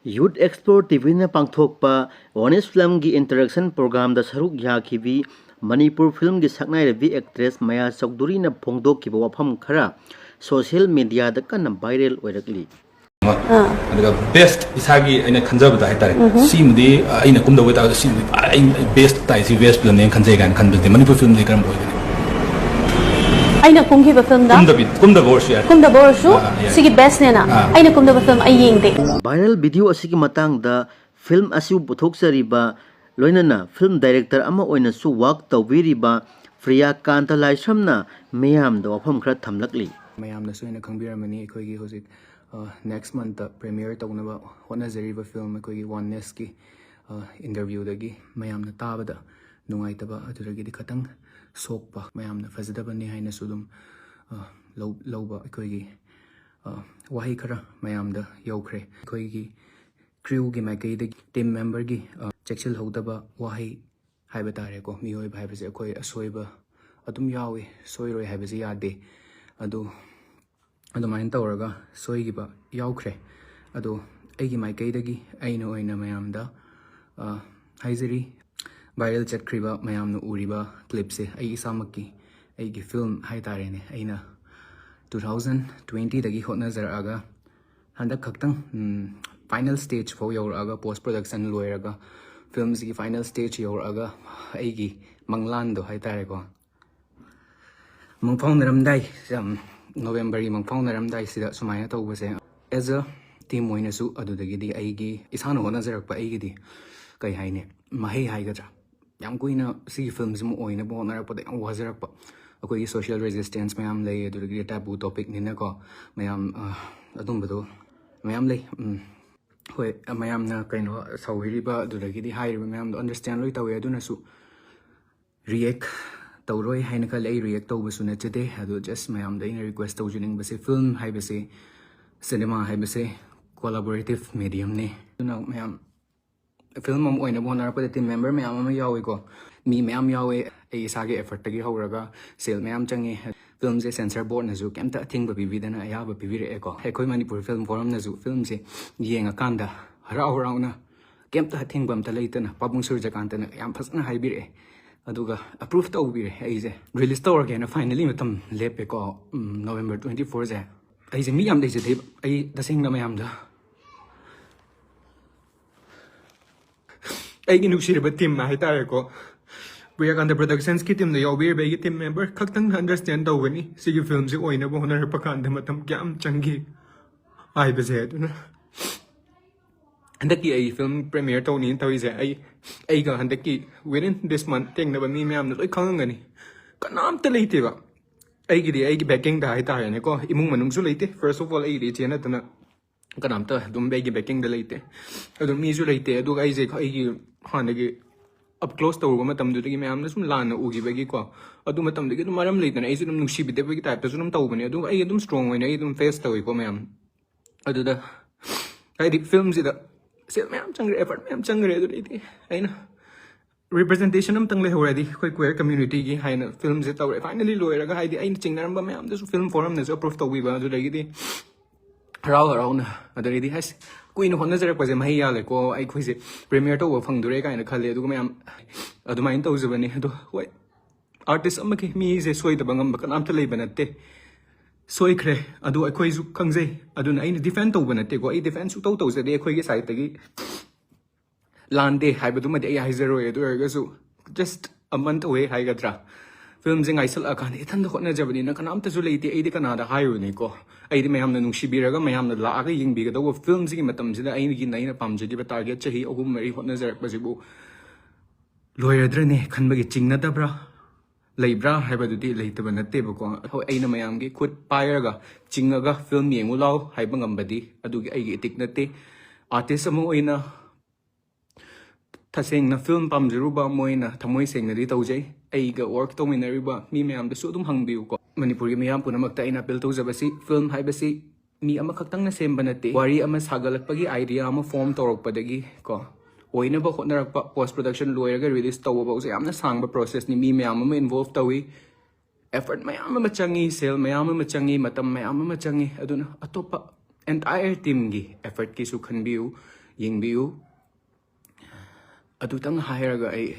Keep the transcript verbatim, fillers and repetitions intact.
Youth Explore ꯇꯤꯚꯤꯅ ꯄꯥꯡꯊꯣꯛꯄ Honest Filmꯒꯤ introduction programꯗ ꯁꯔꯨꯛ ꯌꯥꯈꯤꯕꯤ ꯃꯅꯤꯄꯨꯔ ꯐꯤꯂꯝꯒꯤ ꯁꯛꯅꯥꯏꯔꯕꯤ actress ꯃꯌꯥ ꯆꯧꯙꯨꯔꯤꯅ ꯐꯣꯡꯗꯣꯛꯈꯤꯕ ꯋꯥꯐꯝ ꯈꯔ social mediaꯗ ꯀꯟꯅ viral ꯑꯣꯏꯔꯛꯂꯤ꯫ ꯑꯗꯨꯒ best ꯏꯁꯥꯒꯤ ꯑꯩꯅ ꯈꯟꯖꯕꯗ ꯍꯥꯏꯇꯥꯔꯦ, ꯁꯤꯃꯗꯤ ꯑꯩꯅ ꯀꯨꯝꯗꯧꯕ ꯑꯣꯏꯇꯥꯔꯒꯁꯨ ꯁꯤꯃꯗꯤ ꯑꯩ best ꯇꯥꯏ, ꯁꯤ best filmꯅꯦꯅ ꯈꯟꯖꯩ ꯀꯥꯏꯅ ꯈꯟꯕꯗꯤ ꯃꯅꯤꯄꯨꯔ filmꯗꯤ ꯀꯔꯝꯕ ꯑꯣꯏꯒꯅꯤ? ꯑꯩꯅ ꯀꯨꯝꯈꯤꯕ filmꯗ ꯀꯨꯝꯗꯕ ꯀꯨꯝꯗꯕ ꯑꯣꯏꯔꯁꯨ ꯌꯥꯏ꯫ ꯀꯨꯝꯗꯕ ꯑꯣꯏꯔꯁꯨ ꯑꯥ, ꯌꯥꯏ꯫ ꯁꯤꯒꯤ bestꯅꯦꯅ ꯑꯥ꯫ ꯑꯩꯅ ꯀꯨꯝꯗꯕ film ꯑꯩ ꯌꯦꯡꯗꯦ꯫ Viral video ꯑꯁꯤꯒꯤ ꯃꯇꯥꯡꯗ film ꯑꯁꯤꯕꯨ ꯄꯨꯊꯣꯛꯆꯔꯤꯕ ꯂꯣꯏꯅꯅ film director ꯑꯃ ꯑꯣꯏꯅꯁꯨ work ꯇꯧꯕꯤꯔꯤꯕ ꯄ꯭ꯔꯤꯌꯥꯀꯥꯟꯇ ꯂꯥꯏꯁ꯭ꯔꯝꯅ ꯃꯤꯌꯥꯝꯗ ꯋꯥꯐꯝ ꯈꯔ ꯊꯝꯂꯛꯂꯤ꯫ ꯃꯌꯥꯝꯅꯁꯨ ꯍꯦꯟꯅ ꯈꯪꯕꯤꯔꯝꯃꯅꯤ, ꯑꯩꯈꯣꯏꯒꯤ ꯍꯧꯖꯤꯛ next monthꯇ premiere ꯇꯧꯅꯕ ꯍꯣꯠꯅꯖꯔꯤꯕ film ꯑꯩꯈꯣꯏꯒꯤ Onenessꯀꯤ interviewꯗꯒꯤ ꯃꯌꯥꯝꯅ ꯇꯥꯕꯗ ꯅꯨꯡꯉꯥꯏꯇꯕ, ꯑꯗꯨꯗꯒꯤꯗꯤ ꯈꯇꯪ ꯁꯣꯛꯄ, ꯃꯌꯥꯝꯅ ꯐꯖꯗꯕꯅꯤ ꯍꯥꯏꯅꯁꯨ ꯑꯗꯨꯝ ꯑ, ꯂꯧ- ꯂꯧꯕ ꯑꯩꯈꯣꯏꯒꯤ ꯑ, ꯋꯥꯍꯩ ꯈꯔ ꯃꯌꯥꯝꯗ ꯌꯧꯈ꯭ꯔꯦ꯫ ꯑꯩꯈꯣꯏꯒꯤ crewꯒꯤ ꯃꯥꯏꯀꯩꯗꯒꯤ team memberꯒꯤ ꯑ, ꯆꯦꯛꯁꯤꯜꯍꯧꯗꯕ ꯋꯥꯍꯩ ꯍꯥꯏꯕ ꯇꯥꯔꯦꯀꯣ꯫ ꯃꯤꯑꯣꯏꯕ ꯍꯥꯏꯕꯁꯦ ꯑꯩꯈꯣꯏ ꯑꯁꯣꯏꯕ ꯑꯗꯨꯝ ꯌꯥꯎꯏ, ꯁꯣꯏꯔꯣꯏ ꯍꯥꯏꯕꯁꯤ ꯌꯥꯗꯦ꯫ ꯑꯗꯨ ꯑꯗꯨꯃꯥꯏꯅ ꯇꯧꯔꯒ ꯁꯣꯏꯈꯤꯕ ꯌꯥꯎꯈ꯭ꯔꯦ꯫ ꯑꯗꯣ ꯑꯩꯒꯤ ꯃꯥꯏꯀꯩꯗꯒꯤ ꯑꯩꯅ ꯑꯣꯏꯅ ꯃꯌꯥꯝꯗ ꯑ, ꯍꯥꯏꯖꯔꯤ, viral ꯆꯠꯈ꯭ꯔꯤꯕ ꯃꯌꯥꯝꯅ ꯎꯔꯤꯕ clipꯁꯦ ꯑꯩ ꯏꯁꯥꯃꯛꯀꯤ, ꯑꯩꯒꯤ film ꯍꯥꯏꯇꯥꯔꯦꯅꯦ꯫ ꯑꯩꯅ two thousand twentyꯗꯒꯤ ꯍꯣꯠꯅꯖꯔꯛꯑꯒ ꯍꯟꯗꯛ ꯈꯛꯇꯪ final stage ꯐꯥꯎ ꯌꯧꯔꯛꯑꯒ, post production ꯂꯣꯏꯔꯒ filmꯁꯤꯒꯤ final stage ꯌꯧꯔꯛꯑꯒ ꯑꯩꯒꯤ ꯃꯪꯂꯥꯟꯗꯣ ꯍꯥꯏꯇꯥꯔꯦꯀꯣ, ꯃꯪꯐꯥꯎꯅꯔꯝꯗꯥꯏ, ꯌꯥꯝ Novemberꯒꯤ ꯃꯪꯐꯥꯎꯅꯔꯝꯗꯥꯏꯁꯤꯗ ꯁꯨꯃꯥꯏꯅ ꯇꯧꯕꯁꯦ, as a team ꯑꯣꯏꯅꯁꯨ, ꯑꯗꯨꯗꯒꯤꯗꯤ ꯑꯩꯒꯤ ꯏꯁꯥꯅ ꯍꯣꯠꯅꯖꯔꯛꯄ ꯑꯩꯒꯤꯗꯤ ꯀꯩ ꯍꯥꯏꯅꯤ, ꯃꯍꯩ ꯍꯥꯏꯒꯗ꯭ꯔꯥ, ꯌꯥꯝ ꯀꯨꯏꯅ ꯁꯤꯒꯤ filmꯁꯤꯃ ꯑꯣꯏꯅꯕ ꯍꯣꯠꯅꯔꯛꯄꯗ ꯌꯥꯝ ꯋꯥꯖꯔꯛꯄ꯫ ꯑꯩꯈꯣꯏꯒꯤ social resistance ꯃꯌꯥꯝ ꯂꯩ, ꯑꯗꯨꯗꯒꯤꯗꯤ taboo topicꯅꯤꯅꯀꯣ, ꯃꯌꯥꯝ ꯑ, ꯑꯗꯨꯝꯕꯗꯣ ꯃꯌꯥꯝ ꯂꯩ꯫ ꯎꯝ, ꯍꯣꯏ, ꯃꯌꯥꯝꯅ ꯀꯩꯅꯣ ꯁꯧꯕꯤꯔꯤꯕ ꯑꯗꯨꯗꯒꯤꯗꯤ ꯍꯥꯏꯔꯤꯕ ꯃꯌꯥꯝꯗꯣ understand ꯂꯣꯏ ꯇꯧꯋꯦ, ꯑꯗꯨꯅꯁꯨ react ꯇꯧꯔꯣꯏ ꯍꯥꯏꯅ ꯈꯜꯂꯦ꯫ ꯑꯩ react ꯇꯧꯕꯁꯨ ꯅꯠꯆꯗꯦ꯫ ꯑꯗꯣ just ꯃꯌꯥꯝꯗ ꯑꯩꯅ request ꯇꯧꯖꯅꯤꯡꯕꯁꯦ, film ꯍꯥꯏꯕꯁꯦ, cinema ꯍꯥꯏꯕꯁꯦ collaborative mediumꯅꯤ꯫ ꯑꯗꯨꯅ ꯃꯌꯥꯝ film ꯑꯃ ꯑꯣꯏꯅꯕ ꯍꯣꯠꯅꯔꯛꯄꯗ team member ꯃꯌꯥꯝ ꯑꯃ ꯌꯥꯎꯏꯀꯣ, ꯃꯤ ꯃꯌꯥꯝ ꯌꯥꯎꯋꯦ꯫ ꯑꯩ ꯏꯁꯥꯒꯤ effortꯇꯒꯤ ꯍꯧꯔꯒ ꯁꯦꯜ ꯃꯌꯥꯝ ꯆꯪꯉꯤ꯫ Filmꯁꯦ censor boardꯅꯁꯨ ꯀꯩꯝꯇ ꯑꯊꯤꯡꯕ ꯄꯤꯕꯤꯗꯅ ꯑꯌꯥꯕ ꯄꯤꯕꯤꯔꯛꯑꯦꯀꯣ꯫ ꯑꯩꯈꯣꯏ ꯃꯅꯤꯄꯨꯔ film forumꯅꯁꯨ filmꯁꯦ ꯌꯦꯡꯉꯀꯥꯟꯗ ꯍꯔꯥꯎ ꯍꯔꯥꯎꯅ ꯀꯩꯝꯇ ꯑꯊꯤꯡꯕ ꯑꯝꯇ ꯂꯩꯇꯅ ꯄꯥꯕꯨꯡ ꯁꯨꯔꯖꯀꯥꯟꯇꯅ ꯌꯥꯝ ꯐꯖꯅ ꯍꯥꯏꯕꯤꯔꯛꯑꯦ꯫ ꯑꯗꯨꯒ ꯑꯦꯄ꯭ꯔꯨꯞ ꯇꯧꯕꯤꯔꯦ꯫ ꯑꯩꯁꯦ ꯔꯤꯂꯤꯁ ꯇꯧꯔꯒꯦꯅ ꯐꯥꯏꯅꯦꯜꯂꯤ ꯃꯇꯝ ꯂꯦꯞꯄꯦꯀꯣ꯫ November twenty ꯐꯣꯔꯁꯦ꯫ ꯑꯩꯁꯦ ꯃꯤ ꯌꯥꯝ ꯂꯩꯖꯗꯦꯕ꯫ ꯑꯩ ꯇꯁꯦꯡꯅ ꯃꯌꯥꯝꯗ ꯑꯩꯒꯤ ꯅꯨꯡꯁꯤꯔꯕ ꯇꯤꯝ ꯍꯥꯏꯇꯥꯔꯦꯀꯣ, ꯄ꯭ꯔꯤꯌꯥꯀꯥꯟꯇ ꯄ꯭ꯔꯣꯗꯛꯁꯟꯁꯀꯤ ꯇꯤꯝꯗ ꯌꯥꯎꯕꯤꯔꯤꯕ ꯑꯩꯒꯤ ꯇꯤꯝ ꯃꯦꯝꯕꯔ ꯈꯛꯇꯪꯅ ꯑꯟꯗꯔꯁ꯭ꯇꯦꯟ ꯇꯧꯒꯅꯤ ꯁꯤꯒꯤ ꯐꯤꯂꯝꯁꯦ ꯑꯣꯏꯅꯕ ꯍꯣꯠꯅꯔꯛꯄ ꯀꯥꯟꯗ ꯃꯇꯝ ꯀꯌꯥꯝ ꯆꯪꯈꯤ ꯍꯥꯏꯕꯁꯦ꯫ ꯑꯗꯨꯅ ꯍꯟꯗꯛꯀꯤ ꯑꯩ ꯐꯤꯂꯝ ꯄ꯭ꯔꯤꯃꯤꯌꯔ ꯇꯧꯅꯤꯅ ꯇꯧꯔꯤꯁꯦ, ꯑꯩ ꯑꯩꯒ ꯍꯟꯗꯛꯀꯤ within this month ꯊꯦꯡꯅꯕ ꯃꯤ ꯃꯌꯥꯝꯅ ꯂꯣꯏ ꯈꯪꯉꯝꯒꯅꯤ꯫ ꯀꯅꯥꯝꯇ ꯂꯩꯇꯦꯕ꯫ ꯑꯩꯒꯤꯗꯤ ꯑꯩꯒꯤ ꯕꯦꯀꯤꯡꯗ ꯍꯥꯏꯇꯥꯔꯦꯅꯦꯀꯣ, ꯏꯃꯨꯡ ꯃꯅꯨꯡꯁꯨ ꯂꯩꯇꯦ꯫ ꯐꯥꯔꯁ ꯑꯣꯐ ꯑꯣꯜ, ꯑꯩꯒꯤꯗꯤ ꯏꯆꯦ ꯅꯠꯇꯅ ꯀꯅꯥꯝꯇ ꯑꯗꯨꯝ ꯑꯩꯒꯤ ꯕꯦꯀꯤꯡꯗ ꯂꯩꯇꯦ꯫ ꯑꯗꯨ ꯃꯤꯁꯨ ꯂꯩꯇꯦ꯫ ꯑꯗꯨꯒ ꯑꯩꯁꯦ ꯑꯩꯒꯤ ꯍꯥꯟꯅꯒꯤ ꯑꯞ ꯀ꯭ꯂꯣꯁ ꯇꯧꯔꯨꯕ ꯃꯇꯝꯗꯨꯗꯒꯤ ꯃꯌꯥꯝꯅ ꯁꯨꯝ ꯂꯥꯟꯅ ꯎꯈꯤꯕꯒꯤꯀꯣ, ꯑꯗꯨ ꯃꯇꯝꯗꯒꯤ ꯑꯗꯨꯝ ꯃꯔꯝ ꯂꯩꯇꯅ ꯑꯩꯁꯨ ꯑꯗꯨꯝ ꯅꯨꯡꯁꯤꯕꯤꯗꯕꯒꯤ ꯇꯥꯏꯞꯇꯁꯨ ꯑꯗꯨꯝ ꯇꯧꯕꯅꯦ꯫ ꯑꯗꯨꯒ ꯑꯩ ꯑꯗꯨꯝ ꯁ꯭ꯇꯔꯣꯡ ꯑꯣꯏꯅ ꯑꯩ ꯑꯗꯨꯝ ꯐꯦꯁ ꯇꯧꯋꯤꯀꯣ ꯃꯌꯥꯝ꯫ ꯑꯗꯨꯗ ꯍꯥꯏꯗꯤ ꯐꯤꯂꯝꯁꯤꯗ ꯁꯦꯜ ꯃꯌꯥꯝ ꯆꯪꯈ꯭ꯔꯦ, ꯑꯦꯐꯔꯠ ꯃꯌꯥꯝ ꯆꯪꯈ꯭ꯔꯦ꯫ ꯑꯗꯨꯗꯩꯗꯤ ꯑꯩꯅ ꯔꯤꯄ꯭ꯔꯖꯦꯟꯇꯦꯁꯟ ꯑꯝꯇꯪ ꯂꯩꯍꯧꯔꯗꯤ ꯑꯩꯈꯣꯏ ꯀ꯭ꯋꯦꯔ ꯀꯝꯃ꯭ꯌꯨꯅꯤꯇꯤꯒꯤ ꯍꯥꯏꯅ ꯐꯤꯂꯝꯁꯦ ꯇꯧꯔꯦ꯫ ꯐꯥꯏꯅꯦꯜꯂꯤ ꯂꯣꯏꯔꯒ ꯍꯥꯏꯗꯤ ꯑꯩꯅ ꯆꯤꯡꯅꯔꯝꯕ ꯃꯌꯥꯝꯗꯨꯁꯨ ꯐꯤꯂꯝ ꯐꯣꯔꯝꯅꯁꯨ ꯑꯦꯄ꯭ꯔꯨꯞ ꯇꯧꯕꯤꯕ, ꯑꯗꯨꯗꯒꯤꯗꯤ ꯍꯔꯥꯎ ꯍꯔꯥꯎꯅ, ꯑꯗꯨꯗꯒꯤꯗꯤ ꯑꯁ ꯀꯨꯏꯅ ꯍꯣꯠꯅꯖꯔꯛꯄꯁꯦ ꯃꯍꯩ ꯌꯥꯜꯂꯦꯀꯣ, ꯑꯩꯈꯣꯏꯁꯦ ꯄ꯭ꯔꯤꯃꯤꯌꯔ ꯇꯧꯕ ꯐꯪꯗꯣꯔꯦ ꯀꯥꯏꯅ ꯈꯜꯂꯦ꯫ ꯑꯗꯨꯒ ꯃꯌꯥꯝ ꯑꯗꯨꯃꯥꯏꯅ ꯇꯧꯖꯕꯅꯤ꯫ ꯑꯗꯣ ꯍꯣꯏ, ꯑꯥꯔꯇꯤꯁ ꯑꯃꯒꯤ ꯃꯤꯁꯦ ꯁꯣꯏꯗꯕ ꯉꯝꯕ ꯀꯅꯥꯝꯇ ꯂꯩꯕ ꯅꯠꯇꯦ꯫ ꯁꯣꯏꯈ꯭ꯔꯦ, ꯑꯗꯨ ꯑꯩꯈꯣꯏꯁꯨ ꯈꯪꯖꯩ꯫ ꯑꯗꯨꯅ ꯑꯩꯅ ꯗꯤꯐꯦꯟ ꯇꯧꯕ ꯅꯠꯇꯦꯀꯣ, ꯑꯩ ꯗꯤꯐꯦꯟ ꯁꯨꯡꯇꯧ ꯇꯧꯖꯗꯦ ꯑꯩꯈꯣꯏꯒꯤ ꯁꯥꯏꯠꯇꯒꯤ꯫ ꯂꯥꯟꯗꯦ ꯍꯥꯏꯕꯗꯨꯃꯗꯤ ꯑꯩ ꯍꯥꯏꯖꯔꯣꯏ꯫ ꯑꯗꯨ ꯑꯣꯏꯔꯒꯁꯨ just a month away ꯍꯥꯏꯒꯗ꯭ꯔꯥ, ꯐꯤꯂꯝꯁꯦ ꯉꯥꯏꯁꯜꯂꯛꯑꯀꯥꯟꯗ ꯏꯊꯟꯗ ꯍꯣꯠꯅꯖꯕꯅꯤꯅ ꯀꯅꯥꯝꯇꯁꯨ ꯂꯩꯇꯦ꯫ ꯑꯩꯗꯤ ꯀꯅꯥꯗ ꯍꯥꯏꯔꯨꯅꯤꯀꯣ? ꯑꯩꯗꯤ ꯃꯌꯥꯝꯅ ꯅꯨꯡꯁꯤꯕꯤꯔꯒ ꯃꯌꯥꯝꯅ ꯂꯥꯛꯑꯒ ꯌꯦꯡꯕꯤꯒꯗꯧꯕ ꯐꯤꯂꯝꯁꯤꯒꯤ ꯃꯇꯝꯁꯤꯗ ꯑꯩꯒꯤꯅ ꯑꯩꯅ ꯄꯥꯝꯖꯈꯤꯕ ꯇꯥꯔꯒꯦꯠ ꯆꯍꯤ ꯑꯍꯨꯝ ꯃꯔꯤ ꯍꯣꯠꯅꯖꯔꯛꯄꯁꯤꯕꯨ ꯂꯣꯏꯔꯗ꯭ꯔꯅꯦ ꯈꯟꯕꯒꯤ ꯆꯤꯡꯅꯗꯕ꯭ꯔꯥ? ꯂꯩꯕ꯭ꯔꯥ ꯍꯥꯏꯕꯗꯨꯗꯤ ꯂꯩꯇꯕ ꯅꯠꯇꯦꯕꯀꯣ꯫ ꯍꯣꯏ, ꯑꯩꯅ ꯃꯌꯥꯝꯒꯤ ꯈꯨꯠ ꯄꯥꯏꯔꯒ ꯆꯤꯡꯉꯒ ꯐꯤꯂꯝ ꯌꯦꯡꯉꯨ ꯂꯥꯎ ꯍꯥꯏꯕ ꯉꯝꯕꯗꯤ ꯑꯗꯨꯒꯤ ꯑꯩꯒꯤ ꯏꯊꯤꯛ ꯅꯠꯇꯦ꯫ ꯑꯥꯔꯇꯤꯁ ꯑꯃ ꯑꯣꯏꯅ ꯇꯁꯦꯡꯅ ꯐꯤꯂꯝ ꯄꯥꯝꯖꯔꯨꯕ ꯑꯃ ꯑꯣꯏꯅ ꯊꯃꯣꯏ ꯁꯦꯡꯅꯗꯤ ꯇꯧꯖꯩ꯫ ꯑꯩꯒ ꯋꯥꯔꯛ ꯇꯧꯃꯤꯟꯅꯔꯤꯕ ꯃꯤ ꯃꯌꯥꯝꯗꯁꯨ ꯑꯗꯨꯝ ꯍꯪꯕꯤꯌꯨꯀꯣ꯫ ꯃꯅꯤꯄꯨꯔꯒꯤ ꯃꯤꯌꯥꯝ ꯄꯨꯝꯅꯃꯛꯇ ꯑꯩꯅ ꯑꯄꯤꯜ ꯇꯧꯖꯕꯁꯤ, ꯐꯤꯂꯝ ꯍꯥꯏꯕꯁꯤ ꯃꯤ ꯑꯃꯈꯛꯇꯪꯅ ꯁꯦꯝꯕ ꯅꯠꯇꯦ꯫ ꯋꯥꯔꯤ ꯑꯃ ꯁꯥꯒꯠꯂꯛꯄꯒꯤ ꯑꯥꯏꯗꯤꯌꯥ ꯑꯃ ꯐꯣꯔꯝ ꯇꯧꯔꯛꯄꯗꯒꯤ ꯀꯣ, ꯑꯣꯏꯅꯕ ꯍꯣꯠꯅꯔꯛꯄ, ꯄꯣꯁ ꯄ꯭ꯔꯗꯛꯁꯟ ꯂꯣꯏꯔꯒ ꯔꯤꯂꯤꯁ ꯇꯧꯕ ꯐꯥꯎꯁꯦ ꯌꯥꯝꯅ ꯁꯥꯡꯕ ꯄ꯭ꯔꯣꯁꯦꯁꯅꯤ꯫ ꯃꯤ ꯃꯌꯥꯝ ꯑꯃ ꯏꯟꯚꯣꯜꯚ ꯇꯧꯏ, ꯑꯦꯐꯔꯠ ꯃꯌꯥꯝ ꯑꯃ ꯆꯪꯉꯤ, ꯁꯦꯜ ꯃꯌꯥꯝ ꯑꯃ ꯆꯪꯉꯤ, ꯃꯇꯝ ꯃꯌꯥꯝ ꯑꯃ ꯆꯪꯉꯤ꯫ ꯑꯗꯨꯅ ꯑꯇꯣꯞꯄ ꯑꯦꯟꯇꯥꯌꯔ ꯇꯤꯝꯒꯤ ꯑꯦꯐꯔꯠꯀꯤꯁꯨ ꯈꯟꯕꯤꯌꯨ꯫ ꯌꯦꯡꯕꯤꯌꯨ꯫ ꯑꯗꯨꯇꯪ ꯍꯥꯏꯔꯒ ꯑꯩ